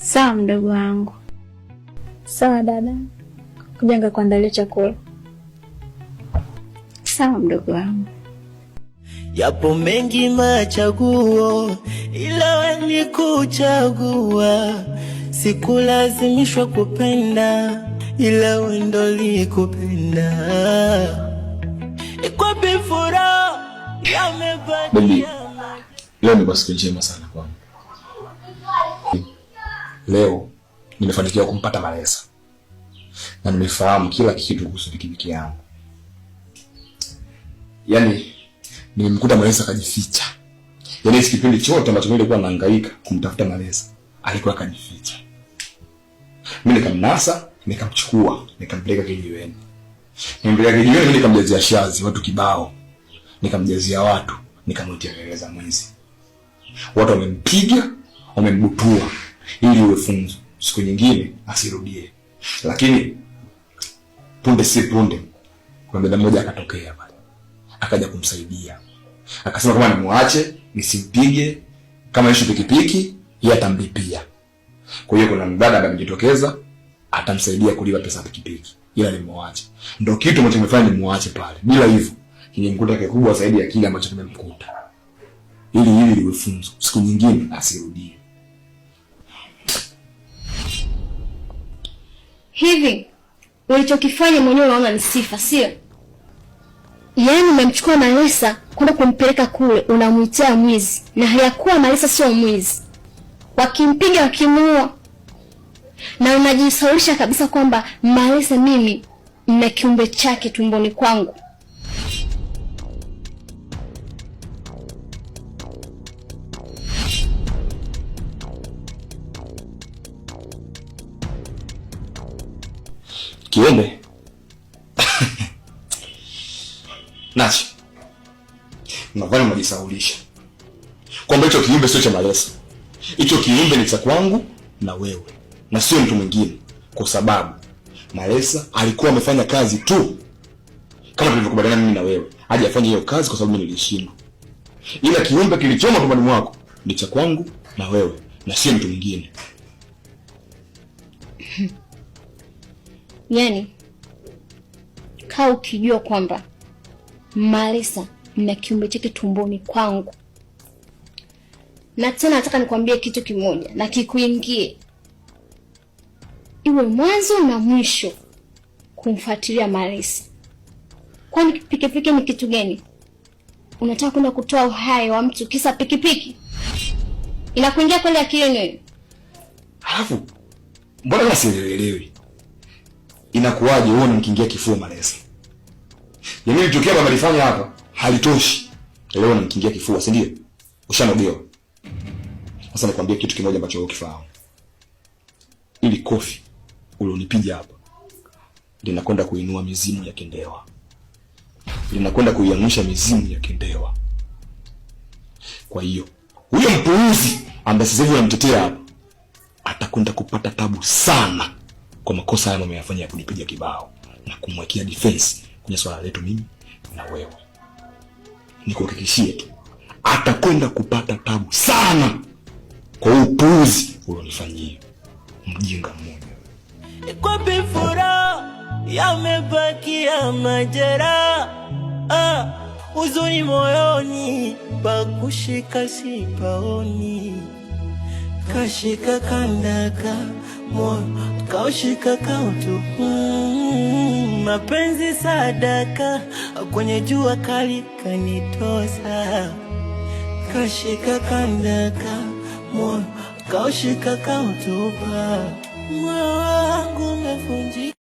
Sawa mdogo wangu. Sawa dada, kuja nikakuandalia chakula. Sawa mdogo wangu. Yapo mengi machaguo, ila wewe ni kuchagua. Sikulazimishwa kupenda, ila wewe ndo likupenda. Ikwapi furaha Baby, yamebakia leo ni siku njema sana kwangu. Leo nimefanikiwa kumpata Malesa na nimefahamu kila kitu kuhusu pikipiki yangu. Yaani nimemkuta Malesa kajificha. Yaani hiki kipindi chote ambacho mimi nilikuwa nahangaika kumtafuta Malesa, alikuwa kajificha. Mimi nikamnasa, nikamchukua, nikampeleka kijiweni. Nimpeleka kijiweni, mimi nikamjazia shazi watu kibao. Nikamjazia watu, nikamwitia kelele za mwizi. Watu wamempiga, wamembutua ili iwe funzo, siku nyingine asirudie. Lakini punde si punde, kuna dada mmoja akatokea pale, akaja kumsaidia, akasema kama nimwache nisimpige, kama ishu pikipiki yeye atamlipia. Kwa hiyo kuna mdada ambaye amejitokeza atamsaidia kulipa pesa ya pikipiki, ila nimwache. Ndio kitu ambacho kimefanya nimwache pale. Bila hivyo kingemkuta kikubwa zaidi ya kile ambacho kimemkuta, ili hili liwe funzo, siku nyingine asirudie. Hivi ulichokifanya mwenyewe unaona ni sifa, sio? Yaani umemchukua Malesa kwenda kumpeleka kule, unamwitia mwizi, na hayakuwa Malesa sio mwizi. Wakimpiga wakimuua, na unajisaulisha kabisa kwamba Malesa mimi na kiumbe chake tumboni kwangu. Kiumbe Nachi, nadhani unajisaulisha kwamba hicho kiumbe sio cha Malesa. Hicho kiumbe ni cha kwangu na wewe na sio mtu mwingine, kwa sababu Malesa alikuwa amefanya kazi tu kama tulivyokubaliana mimi na wewe, aje afanye hiyo kazi kwa sababu mimi nilishindwa, ila kiumbe kilichomo tumboni mwako ni cha kwangu na wewe na sio mtu mwingine. Yaani kaa ukijua kwamba Malesa na kiumbe chake tumboni kwangu. Na tena nataka nikwambie kitu kimoja na kikuingie, iwe mwanzo na mwisho kumfuatilia Malesa. Kwani pikipiki ni kitu gani? Unataka kwenda kutoa uhai wa mtu kisa pikipiki? Inakuingia kweli akilini wewe? Halafu mbona kama sielewelewi, inakuwaje wewe unamkingia kifua Malesa? Yaani nilichokia baba alifanya hapa halitoshi, leo unamkingia kifua, si ndio? Ushanogewa. Sasa nikwambie kitu kimoja ambacho wewe ukifahamu, ili kofi ulionipiga hapa linakwenda kuinua mizimu ya Kendewa, linakwenda kuiangusha mizimu ya Kendewa. Kwa hiyo huyo mpuuzi ambaye sasa hivi unamtetea hapa atakwenda kupata tabu sana kwa makosa haya ameyafanya ya kunipiga kibao na kumwekea defense kwenye swala letu mimi na wewe. Nikuhakikishie tu atakwenda kupata tabu sana kwa upuuzi ulionifanyia, mjinga mmoja. Ikwapi furaha yamebakia majeraha, ah, huzuni moyoni, pakushika sipaoni, kashika kandaka moyo kaushika kautupu, mapenzi sadaka kwenye jua kali kanitosa, kashika kandaka moyo kaushika kautupa, moyo wangu umevunjika.